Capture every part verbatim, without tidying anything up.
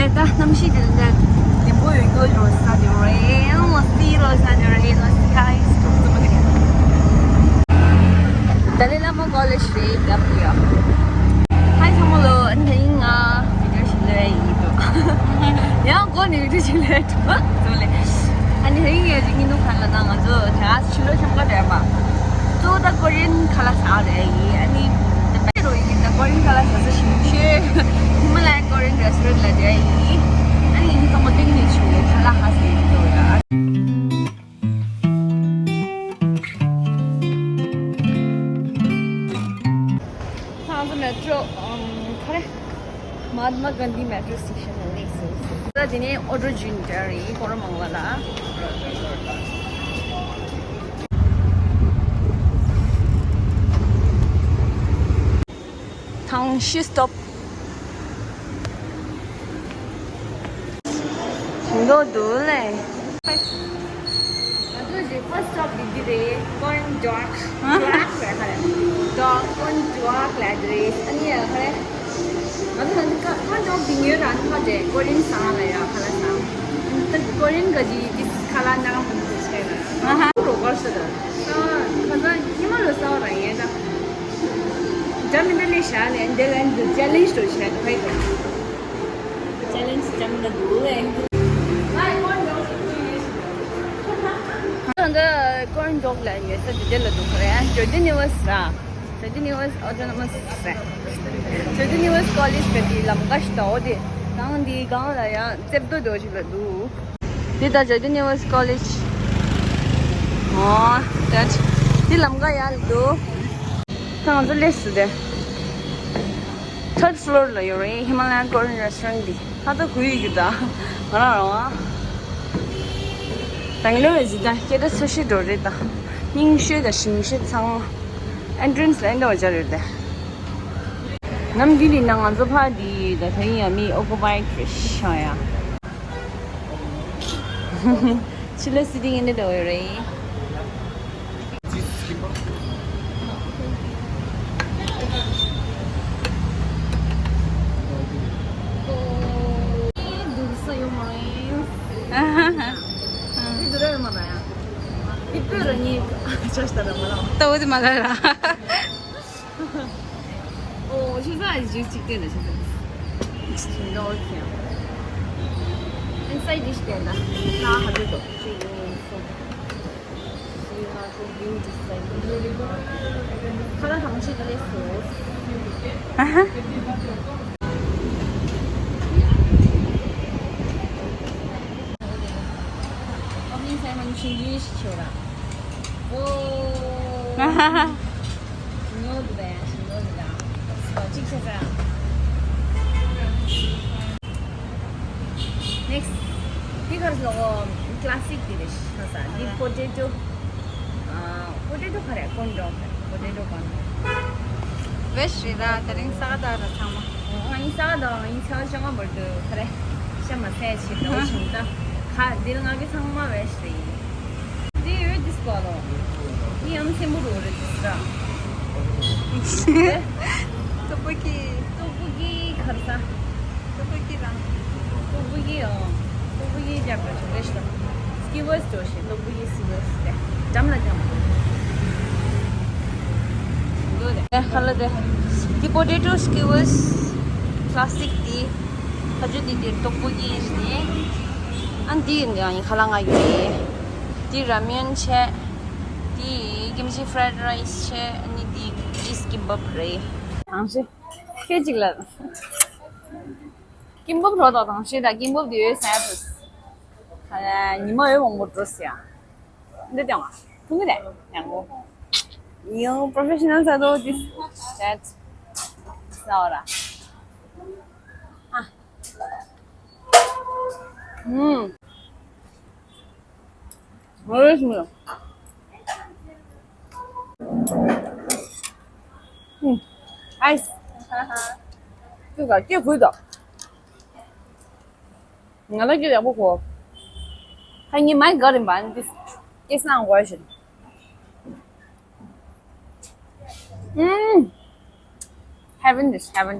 ད་གནམ་གཤིས་དེ་འདྲ་ལེན་པོ་ཡོད་རྒྱུ་རོ་ས་དེ་རེད། ལོ་སི་རོ་ས་དེ་རེད། ལོ་སི་ཧའི་སི་ཏོག་ཙམ་རེད། ཏཱ་ལའི་བླ་མ་ཀོ་ལེཇ་རེད། ད་ཕུ་ཡ། ཧའི་ཚང་མ་ལོ། ཨ་ནི་ད་ཡིན་ང་བི་ཌིའོ་ཞིག་ལོས་ཡིན་འདུག་ཡང་གོ་ནས་བི་ཌིའོ་ཞིག་ལོས་འགྲོ་ཙམ་ལས། ཨ་ནི་ད་ཡིན་ཡ་ཅིག་ཉིན་དུ་ག་ལ་ན་ང་ཚོ་ད་ཕྱི་ལོ་ཤམ་ཀ་རེད་མ། གཙོ་བོ་ད་ཀོ་རི་ཡན་ཁ་ལག་ཟ་རེད་ཡིན། ཨ་ནི་ད་པེ་རོ་ཡིན་ད་ཀོ་རི་ཡན་ཁ་ལག་ཟ་ས་ཞིང་ཆེ། ཧི་མ་ལ་ཡན་ཀོ་རི་ཡན་རེ་སི་ཊོ་རན་ལ་རེད་ཡིན། ཨ་ནི་ཡིན་ད་མོ་ཏིང་ནི་ཆུ་ཡོད་ཁ་ལག་ཧ་སེ་ཡིན་འདུག་ཡ། ཁ་ཚོ་མེ་ཊོ་ཁ་རེ། མ་ཧཱ་ཏ་མ་གྷན་དྷི་མེ་ཊོ་སི་ཊེ་ཤན་ལ་སླེབས་སོང་། ད་དེ་ནས་ཨོ་ཊོ་ཇུན་ཊར་ཡིན། ཁོ་རང་མང་བ་ལ། ཐང་ཤི་སི་ཊོབ། ཞིང་འདོགས་འདུག་ལེ། ང་ཚོ་གི་ཕར་སི་ཊོབ་འདི་འདི་རེད། ཀོན་ཌོག་ཌོག་རེད་ཁ་རེད། ཌོག་ཀོན་ཌོག་ལབ་རེད། ཨ་ནི་ཡ་ཁ་རེད། ང་ཚོ་ང་ཚོ་ཀོན་ཌོག་འདི་ཉོས་རང་ཁ་རེད། ཀོ་རི་ཡན་ཟ་ལ་ཡ་ཁ་ལག་ཟ། ད་ཀོ་རི་ཡན་ག་ཅི་འདི་ཁ་ལག་ནང་མི་འདུག་ཟེར་ན། ཨ་ཧ། རོ་གར་ཟེར་ད། ཁ་ཚ་ཉི་མ་ལོ་ཟ་བ་རང་ཡིན་ད། འདྲ་མི་འདྲ་ལས་བཞག་ནས་འདི་ལ་འདི་ཅེ་ལེན་ཇི་འགྲོ་བྱས་ནས་ཕ་ཡི་གོ། ཅེ་ལེན་ཇི་ཅམ་ལ་འདུག་ཨེ། ད་ཀོན་ཌོག་ལ་ཡོད་ས་འདི་འདི་ལ་འདུག་ག་རེད། ཇོ་ཌི་ནི་ཝར་སི་ར། ཇོ་ཌི་ནི་ཝར་སི་ཨོ་ཊོ་ནོ་མ་སི་རེད། ཇོ་ཌི་ནི་ཝར་སི་ཀོ་ལེཇ་ག་དེ་ལམ་ཀ་ཞིག་ད་འོ་དེ་ནང་འདི་སྒང་ལ་ཡང་རྩེབ་ཏོ་འདྲ་ཞིག་ལ་འདུག་འདི་ད་ཇོ་ཌི་ནི་ཝར་སི་ཀོ་ལེཇ། ཨོ། ད་འདི་ལམ་ཀ་ཡར་ལ་འདུག་ད་ང་ཚོ་སླེབས་སོང་སྟེ། ཐརཌ་ཕི་ལོར་ལ་ཡོད་རེད། ཧི་མ་ལ་ཡན་ཀོ་རི་ཡན་རེ་སི་ཊོ་རན་འདི། ཧ་ད་གུ་ཡི་གི་ད། ང་རང་རང་བ། བེང་ལོར་ལ་ཇི་ད་སྐད་གྲགས་ཆེ་ཤོས་འགྲོ་རེད་ད། རྙིང་ཤོས་དང་ཞིང་ཤོས་ཚང་མ། ཨེན་ཊི་རན་སི་ལ་ཨེ་འདྲ་བ་སྦྱར་ཡོད་དེ། ནམ་རྒྱུན་ནི་ན་ང་ཚོ་ཕ་འདི་ད་ད་ཡིན་ཡ་མི་ཨོ་ཀུ་པའི་ཌི་རེད་ཤག་ཡ། ཕྱི་ལོགས་སི་ཊིང་ཨེ་འདྲ་བ་ཡོད་རེད། ཨ་ཧ་ཧ། འདི་འདི་ར་ཡོད་མ་ར་ཡ། འདི་པོད་ར་ཉེ་ཆ་ཤ་ད་ར་མ་ར། ད་འོ་དེ་མ་ར་ར། ཨོ་ཤེས་ས་ཨ་ཇུ་གཅིག་བསྟན་ན་ཤེས་ས། ཤིང་འདོགས་ཁྱེར། ཨིན་སའི་ཌི་ཤི་བསྟན་ད། ལྷ་ཧ་རུ་དོ། ཤེས་ཡོང་སོང་། ཁ་ལག་ཐང་ཆད་ཀྱི་ལས་སོ། ཨ་ཧ། ཨོ་ཕི་ནིང་སེ་རེ་མོ་ནི་ཆུང་ཆུང་ཞིག་བྱོས་ར། ཨོ། ཨ་ཧ་ཧ། ཉོ་དུ་བས་ཉོ་དུ་བས། ཨོ་གཅིག་བྱས་ཙང་། ནེག་སི་ཊི། འདི་གར་ལོགོ་ཀ་ལ་སི་ཀི་འདི་རེད་ཤག་ས། འདི་པོ་ཏེ་ཏོ། ཨ། པོ་ཏེ་ཏོ་ག་རེ། ཀོན་ཌོག་ག་རེ། པོ་ཏེ་ཏོ་ཀོན་ཌོག་ཝེཇ་རེད་ད། དེ་རིང་ས་ག་ཟླ་ར་ཚང་མ། ཨ་ཡིན་ས་ག་ཟླ་ཡིན་ཚེ་བ་ཤང་བར་དུ་ག་རེ། ཤ་མ་ཟས་ཆེ་འདྲ་བོ་བྱུང་ད། ཁ་འདི་ལ་ང་གི་ཚང་མ་ཝེཇ་རེད་ཡིན། འདི་ཡོད་འདི་སྐོར་ལོ། འདི་ཡང་སེམས་པོ་རུ་རེད་འདི་སྲ། ཏོ་པོ་ཀི། ཏོ་པོ་ཀི་གར་ས། ཏོ་པོ་ཀི་རང་། ཏོ་པོ་ཀི་ཨང་། ཏོ་པོ་ཀི་རྒྱབ་ལ་ཆུ་རེ་ཤི་ལ། སི་ཀི་ཝར་སི་འགྲོ་ཤེས། ཏོ་པོ་ཀི་སི་ཀི་ཝར་སི་དེ། འགྲམ་ལ་འགྲམ། འདོད་དེ། ཁ་ལ་དེ། འདི་པོ་ཏེ་ཏོ་སི་ཀི་ཝར་སི། ཀ་ལ་སི་ཀི་དེ། ཁ་ཆུ་དེ་དེ་ཏོ་པོ་ཀི་ཡིན་ནི། ཨ་འདི་ཡིན་ཡང་ཡིན་ཁ་ལ་ང་ཡོད་རེད། འདི་ར་མེན་བྱས། འདི་ཀིམ་ཅི་ཕ་རའེ་ཌི་རའེ་སི་བྱས། ཨ་ནི་འདི་ཅིས་ཀིམ་པབ་རེད། ཨང་ཞེ། ཁྱེད་ཅིག་ལ། ཀིམ་པབ་རོ་དང་དང་ཤེས་དང་ཀིམ་པབ་དེ་ཡོད་ཟེར་ཡ་ཐུབ། ཁ་ལ་ཉི་མ་ཡོད་མང་པོ་འགྲོ་ཟེར་ཡ། འདི་ལྟ་བ་ཐུང་གི་རེད་ཡང་གོ། ཡང་པྲོ་ཕེ་ཤི་ནལ་ས་དོ་this that ཟ་བ་ར། ཨ། ཨུམ། ཨོ་རེད་མོ། ཨུམ། ཨའི་སི། ཧ་ཧ། ཁྱོད་ག་སྐད་གུས་དང་། ང་ལ་སྐད་ཡག་པོ་གོ། ཧ་ཉི་མའི་ག་རིམ་པ་འདི་སྐད་སང་གོ་བཞིན། ཨུམ། Heaven is heaven.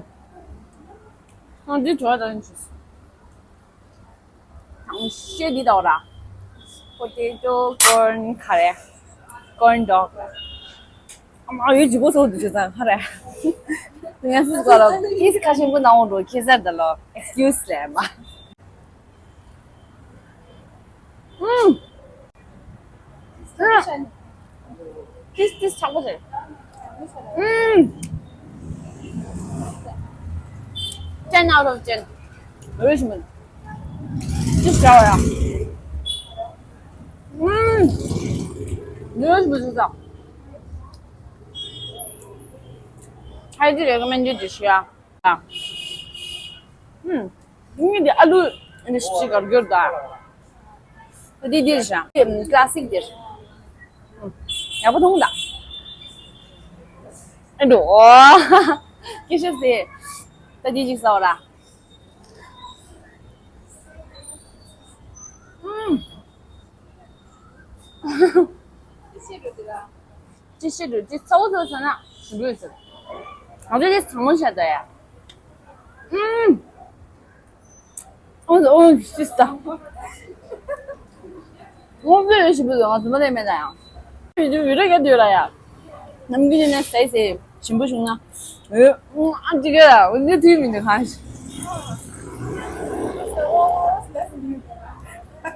ཨ་འདི་བྲོ་བ་དང་ཅིས། ཤེས་འདི་དང་ར། Potato corn curry, corn dog. ཨ་མ་ཡོད་ཅིག་གོ་སོ་འདུག་ཅེས་ཙང་ཁ་རེ། ངས་སུ་ག་ལ་ཁྱེད་སི་ཁ་ཆེན་པོ་ནང་འོང་འགྲོ་ཁྱེད་སར་ད་ལོ་excuse ལས་མ། ཨུམ། This this chocolate. Mm. Ten out of ten. Original. This flower. Mm. This is highly recommended dish. Yeah. ཨུམ། ངས་འདི་ཨ་ལུ་འདི་ཞིག་གར་གྱུར་ད། འདི་འདིར་བཞག་ཀླ་སིག་འདིར། ཡག་པོ་མཐོང་ད། ཨེ་འགྲོ། སྐད་ཆ་ཟེར། ད་འདི་ཅིག་ཟ་བ་ར། ཨུམ། ཅི་ཤེས་འགྲོ་འདི་ལ། ཅི་ཤེས་འགྲོ་ཅི་ཚ་བོ་ཚ་ཟ་ན་ཞིམ་པོ་ཡོད་ཟེར། ང་ཚོ་ལས་ཚང་མ་བྱ་ད་ཡ། ཨུམ། ཨོ་ཨོ་ཤི་ས། ཨོ་བེ་ཞིམ་པོ་ང་ཚོ་མ་ལས་མེད་ད་ཡ། བི་ཌིའོ་བི་ཌིའོ་རྒྱག་དུས་ལ་ཡ། ནམ་རྒྱུན་ནས་ཟས་ཟས་ཞིམ་པོ་བྱུང་ན། ཨེ་ཨ་ཅི་ག་ཡ་འོ་འདི་དུས་མི་འདུག་གང་ཞིག་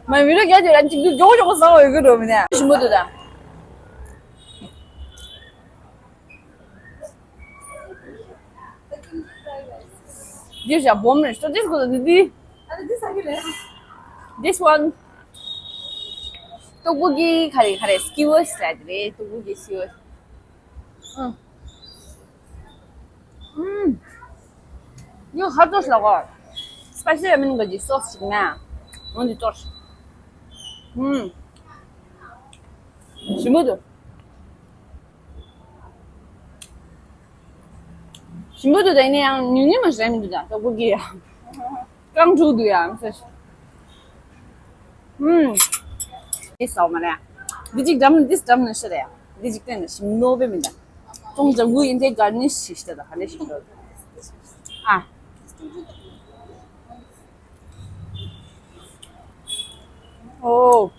མ་བི་ཌིའོ་རྒྱག་དུས་ལ་ཅིག་ཏུ་མགྱོགས་མགྱོགས་ཟ་བ་ཡོད་གི་འགྲོ་མི་ནས་ཞིམ་པོ་འདུག་ད། འདིར་བཞག་སྦོམ་རེད། So this goes to the this one. ཏོག་པོ་གི་ག་རེ་ག་རེ་skewers ཟེར་དེ་རེད། ཏོག་པོ་གི་skewers. ཨུམ། ཨུམ། ཡོ་ཧར་ཏོ་ལ་གོ། Spicy lemon གི་sauce ཞིག་ན། འོན་ཏེ་ཏོར། ཨུམ། ཞིམ་པོ་འདུག་ཞིམ་པོ་འདུག་ད་ཡིན་ན་ཡང་ཉུང་ཉུང་མ་ཞིག་རེད་མི་འདུག་ད་ཏོག་པོ་གི་ཡ། རྐང་དྲུག་འདུག་ཡ་མི་ཚེ། ཨུམ། འདི་ཟ་བ་མ་རེད། འདི་གཅིག་འགྲམ་འདི་འགྲམ་ནས་ཤི་རེད་ཡ། འདི་གཅིག་བལྟས་ན་ཞིམ་ནོ་བས་མི་འདུག་ཅུང་ལྗང་གུ་ཡིན་དེ་གར་ནི་ཞིག་ཤི་ད་ག་ནས་ཞིག་འགྲོ། ཨ། ཨོ།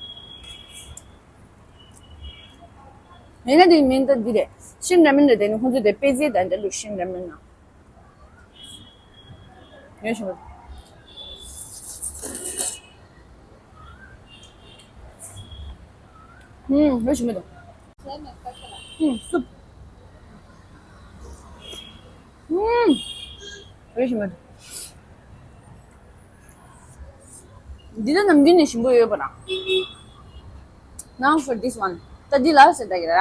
ཡིན་ན་དེ་མིན་ད་འདི་རེད། ཤིན་ར་མིན་རེད་དེ་ནི་ཁོང་ཚོ་དེ་པེ་ཙེ་དང་འདྲ་ལུགས་ཤིན་ར་མིན་ན། ཡོད་ཤིན་མ། ཧུམ། ཡོད་ཤིན་མ་དང་། ཧུམ། སུབ། ཧུམ། ཡོད་ཤིན་མ་དང་། འདི་ད་ནམ་རྒྱུན་ནས་ཞིམ་པོ་ཡོད་པ་ར། Now for this one. ད་འདི་ལ་ཟེར་ད་གི་ར།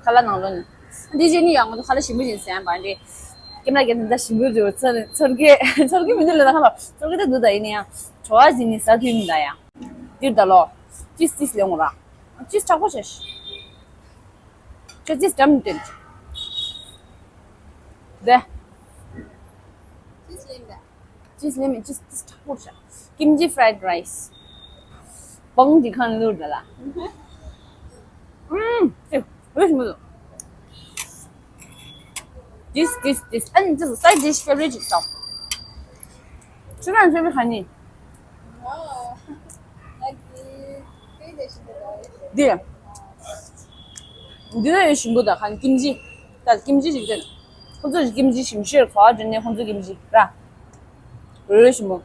ཁ་ལག་ནང་ལོགས་ནས། འདི་བྱས་ནི་ཡང་ང་ཚོ་ཁ་ལག་ཞིམ་པོ་ཞིག་ཟས་པ་འདི། ཀེམ་ར་རྒྱལ་ད་ཞིམ་པོ་རེད། ཚོར་ཚོར་གི་ཚོར་གི་མི་འདུག་ལ་ད་ཁ་ལག་ཚོར་གི་ད་འདུག་ད་ཡིན་ནི་ཡང་བྲོ་བ་ཟིན་ནི་ཟ་དུས་མི་འདའ་ཡང་། འདིར་ད་ལོ། ཅིས་ཅིས་ལེན་འོང་ར། ཅིས་དྲག་པོ་བྱས། ཁྱོད་ཅིས་འགྲམ་དུ་སྟོན། དེ། ཅིས་ལེན་པ། ཅིས་ལེན་མི་ཅིས་ཅིས་དྲག་པོ་བྱ། ཀིམ་ཅི་fried rice། བང་འདི་ཁང་ལུར་ད་ལ། ཨུམ། ཅི། རེས་མི་འདུག This, this, this. And this is side dish favorite ཅིག་བསམ། ཁྱོད་རང་favorite ག་ནི། འདི། འདི་ལ་ཡོད་ཞིམ་པོ་ད་ག་ནི་ཀིམ་ཅི། ད་ཀིམ་ཅི་ཞིག་དེ། ཁོ་ཚོ་ཀིམ་ཅི་ཞིམ་ཤོས་ག་བ་དྲན་ནས་ཁོ་ཚོ་ཀིམ་ཅི་ར། རོལ་ཞིམ་པོ།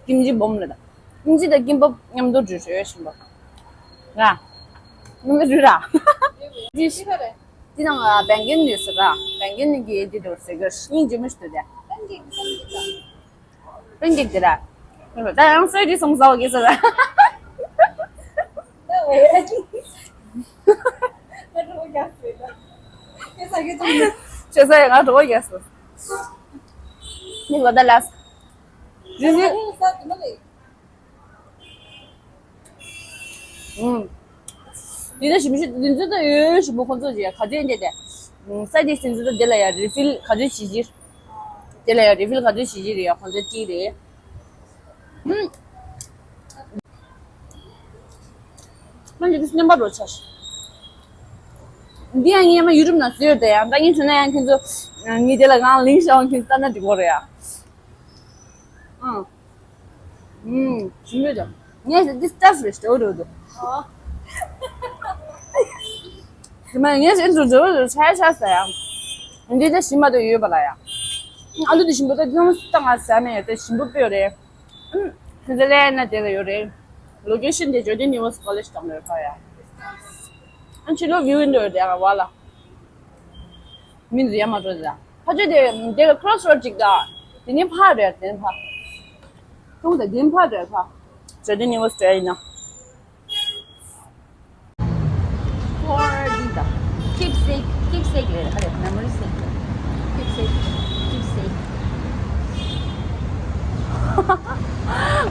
ཀིམ་ཅི་སྦོམ་ལ་ད། ཀིམ་ཅི་དང་ཀིམ་པབ་མཉམ་དུ་འགྲོ་ཞོ་ཡོད་ཞིམ་པོ། ར། མཉམ་དུ་འགྲོ་ར། འདི་ཤི། འདི་ནང་ལ་བེང་གན་ཡོད་ཟེར་ར། བེང་གན་ནི་གི་འདི་འདུག་ཟེར་གི་སྙིང་རྗེ་མོ་ཞིག་འདུག་དེ། པན་ཀེག་དེ་ར། ད་ཡང་སོས་ཀྱི་སོང་ཟ་བ་གི་ཟེར་ར། ང་གྲོགས་རྒྱག་སོང་། ཁྱེད་ས་ཡ་ང་གྲོགས་རྒྱག་སོང་། ནི་ལོ་ད་ལ། རི་རི། ཨུམ། དེ་ནས་ཞིམ་ཞིམ་དེ་ཚོ་ད་ཡོད་ཞིམ་པོ་ཁོང་ཚོ་ཅིག་ག་ཚོད་འདི་དེ། ས་དེ་ཚོ་ད་དེ་ལ་ཡ་རི་ཕིལ་ག་ཚོད་བྱེད་ཀྱི། དེ་ལ་ཡ་རི་ཕིལ་ག་ཚོད་བྱེད་ཀྱི་རེད་ཡ་ཁོང་ཚོ་ཅིག་རེད། ཨུམ། མ་འདི་སྣོན་པ་རོ་ཆ། འདི་ཡང་ངས་མ་ཡུ་ཊུབ་ནང་བཟོས་ཡོད་དེ་ཡང་ད་ངས་བྱུང་ན་ཡང་ཁྱེད་ཚོ་ངས་དེ་ལ་གང་ལིང་ཤོག་ཁྱེད་ཚོ་ལྟ་ན་འགྲིག་གོ་རེད་ཡ། ཨང་། ཨུམ། ཞིམ་པོ་འདུག་ངས་འདི་ལྟར་རེ་ཞོ་རུ་འདུག་ཨོ། ཞིམ་པ། ངས་འདི་ཚོ་འདྲ་བོ་ཆ་ཆ་ཟ་ཡ། འདི་ད་ཞིམ་མ་གཏོགས་ཡོད་པ་ལ་ཡ། ཨ་ལུ་འདི་ཞིམ་པོ་ད་འདི་ཚོ་ད་ང་ཟ་མེད་ཡ། ད་ཞིམ་པོ་དཔེ་ཡོད་རེད། ཨུམ། ཁྱེད་ཚོ་ལས་ན་དེ་ལ་ཡོད་རེད། ལོ་ཀེ་ཤན་དེ་ཇོར་ཌན་ཡུ་ནི་ཝར་སི་ཊི་ཀོ་ལེཇ་དང་ལོས་ཧ་ཡ། ཨ་ཕྱི་ལོགས་བིའུ་ཝིན་ཌོ་ཡོད་དེ་ཨ་བ་ལ། མི་འཛི་ཡ་མ་འགྲོ་ཟ། ཕ་ཆོས་དེ་དེ་ལ་ཁྲོ་སི་རོ་ཌི་ཅིག་ད། དེ་ནི་ཕ་རེད། དེ་ནི་ཕ། ཁྱོད་ད་དེ་ནི་ཕ་རེད་ཕ། ཇོར་ཌན་ཡུ་ནི་ཝར་སི་ཊི་ཡིན་ན། ཧོར་འདི་ད། keepsake keepsake ལས་ཧ་རེ་memory sake keepsake keepsake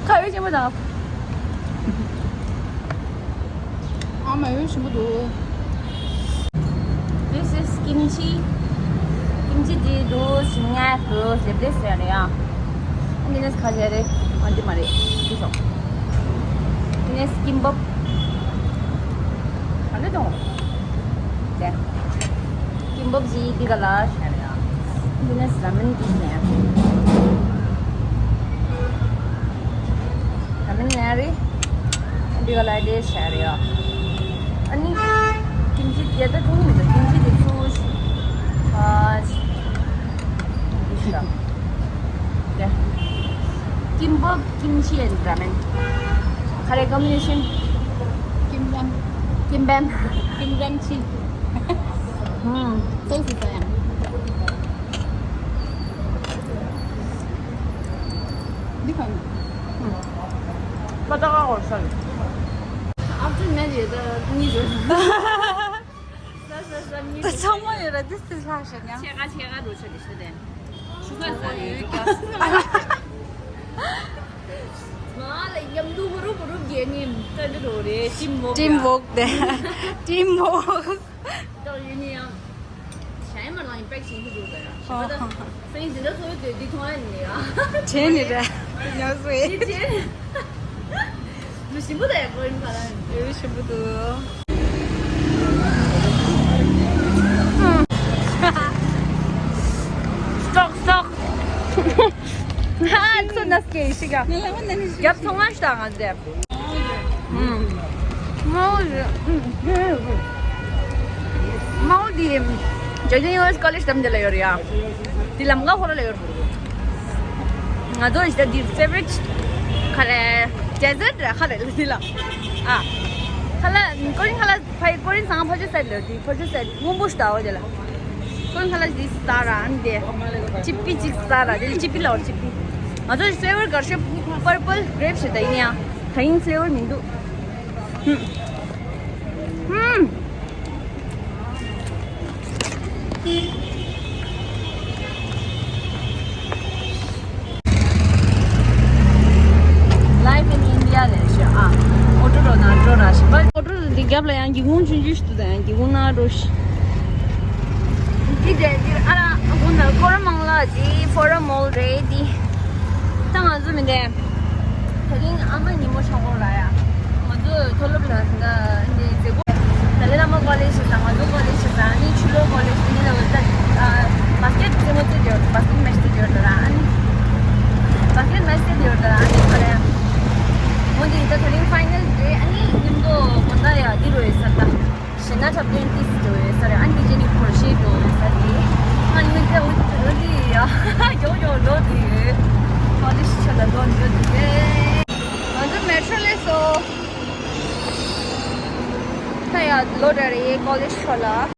ཁ་ཡོད་ཆེན་པོ་དང་། ཨ་མ་ཡོད་ཞིམ་པོ་འདུག This is kimchi. Kimchi འདི་འདུག་ཞིམ་ཉལ་འདུག་ལེབ་ལེབ་ཟེར་རེད་ཡ། འདི་ནས་ཁ་ཟེར་རེད། ཨ་འདི་མ་རེད། འདི་སོང་། འདི་ནས་ཀིམ་བབ། ག་འདྲ་འདུག་དེ། ཀིམ་བབ་ཟེར་འདི་ག་ལ་ཟེར་རེད་ཡ། འདི་ནས་ར་མེན་འདི་ནས། ར་མེན་ནས་རེད། འདི་ག་ལ་དེ་ཟེར་རེད་ཡ། ཨ་ནི། ཀིམ་ཅི་དེ་ད་ཐུང་མི་འདུག་ཀིམ་ཅི་དེ་ཚུར། ཨ། འདི་ཤ། དེ། ཀིམ་བབ་ཀིམ་ཅི་ཨེན་ར་མེན། ག་རེ་ཀོམ་བི་ནེ་ཤན། ཀིམ་བམ། ཀིམ་བམ། ཀིམ་བམ་ཆི། ཧུམ། སོ་སི་ས་ཡང་། འདི་གང་། ཧུམ། པ་ཏ་ཀ་གོ་ས་ལ། ཨབ་ཏུ་མེད་ཡོད་ད་ནི་རེད། ད་ཚང་མ་ཡོད་ར་འདི་སི་ལྷ་ཞེ་ཉང་། ཆེ་ག་ཆེ་ག་འགྲོ་ཆོག་གི་ཤོད་དེ། ཆུ་ཁ་ས་ཡོད་ཀྱང་། ང་ལ་མཉམ་དུ་བུ་རུ་བུ་རུ་རྒྱལ་ནི་ཀ་འདི་རོ་རེད། ཊིམ་ཝོག་ཊིམ་ཝོག་དེ། ཊིམ་ཝོག་ད་ཡིན་ནི་ཡང་། ཞའི་མ་ལང་ཡིན་པེག་ཆེན་གྱི་འདུག་ད་ཡ། ཨོ། སེང་ཟིན་ད་ཚོ་དེ་འདི་མཐོང་ཡ་ནི་ཡ། བྱས་ནི་རེད། ཉོ་སུ་ཡི། འདི་བྱས། ལུ་ཞིམ་པོ་ད་ཡ་ཀོ་རིན་ཁ་ལ། ལུ་ཞིམ་པོ་འདུག་སི་ཊོག་སི་ཊོག་ཧ་ཚོ་ན་སྐྱེ་ཡི་ཤི་ག་རྒྱབ་ཚོང་ང་ཤི་ད་ང་ཟེར། ཨུམ། མའོ་ཨུམ། མའོ་དེ་ཇོར་ཌན་ཡུ་ནི་ཝར་སི་ཊི་ཀོ་ལེཇ་དམ་དེ་ལ་ཡོད་རེད་ཡ། དེ་ལམ་ཀ་ཧོ་ར་ལ་ཡོད་རེད། ང་ཚོ་ཡི་ད་དེ་ཕེ་ཝ་རི་ཊི་ག་རེ། ཌེ་ཛར་ཊི་རེད་ཁ་རེད་ལ་དེ་ལ། ཨ། ཁ་ལ་ཀོ་རིན་ཁ་ལ་ཕའི་ཀོ་རིན་ཚང་ཕ་ཆོས་སའིཌ་ལ་ཡོད་དེ་ཕ་ཆོས་སའིཌ་སྔོན་པོ་ཞིག་ད་འོ་དེ་ལ། ཀོ་རིན་ཁ་ལ་དེ་ས་ར་ཨན་དེ། ཅི་པི་ཅིག་ས་ར་དེ་ལ་ཅི་པི་ལ་འོ་ཅི་པི། ང་ཚོ་ཡི་ཕེ་ཝ་རི་ཊི་ག་རེ་ཤོད། པར་པལ་གྷི་རེབ་ཞིག་ད་ཡིན་ཡ། ད་ཡིན་ཕེ་ཝ་རི་མི་འདུག་ཧུམ། ཧུམ། Life in India ལས་ཤོད་ཨ། ཨོ་ཊོ་རོ་ན་འགྲོ་ར་ཤི་པ། ཨོ་ཊོ་རོ་འདི་རྒྱབ་ལ་ཡང་སྒེའུ་ཁུང་ཆུང་ཆུང་ཞིག་འདུག་ད་ཡང་སྒེའུ་ཁུང་ནང་འགྲོ་ཤི། འདི་དེ་འདིར་ཨ་ར་ཨ་ཁུ་ན་ཀོ་ར་མང་ལ་འདི་ཕོ་ར་མོལ་རེད་འདི། ད་ང་ཚོ་མི་འདྲ། དེ་རིང་ཨ་མ་ཉིན་མོ་ཆགས་འོང་ར་ཡ། ང་ཚོ་མཐོ་སློབ་ལ་འདི་མཛད་སྒོ། ད་ལེ་བླ་མ་ཀོ་ལེཇ་ཞིག་དང་ང་ཚོ་ཀོ་ལེཇ་ཞིག་དང་ནི་ཆུ་ལོག་ཀོ་ལེཇ་དེ་ནི་ལ་འོད་ད། བ་སི་ཀེཊ་རྩེད་མོ་རྩེད་ཡོད། བ་སི་ཀེཊ་མེ་ཆི་རྩེད་ཡོད་ད་ར་ཨ་ནི། བ་སི་ཀེཊ་མེ་ཆི་རྩེད་ཡོད་ད་ར་ཨ་ནི་ཁོ་རེ། འོ་འདི་ད་དེ་རིང་ཕའི་ནལ་རེད། ཨ་ནི་མཉམ་དུ་དགོང་དག་ཡ་འདི་རུ་ཡོད་ས་ད། ཞེ་ན་ཁྲབ་ལེན་ཏིས་འགྲོ་ཡོད་ས་རེད། ཨ་ནི་ཇེ་ནི་ཁོར་ཤེས་འགྲོ་ཡོད་ས་རེད། ང་ཡོད་དེ་འོ་འོ་དེ་ཡ་ཡོ་ཡོ་འགྲོ་དེ་ཡོད། ཀོ་ལེཇ་ཆ་ལ་འགྲོ་འགྲོ་དེ་ཡོད། ང་ཚོ་མེ་ཊྲོ་ལས་སོ། ད་ཡ་ལོ་འདྲ་རེད་ཀོ་ལེཇ་ཆ་ལ།